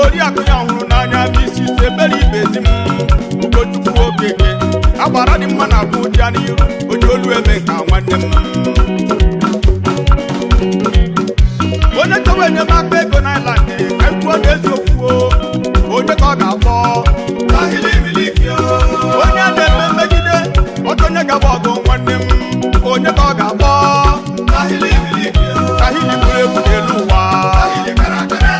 Oriakụ ya hụrụ n'anya, Mrs. Ebere Ibezi m, Ugochukwu Okeke, agbara dị mma na Abuja n'iru, onye olu eme ka nwanne m.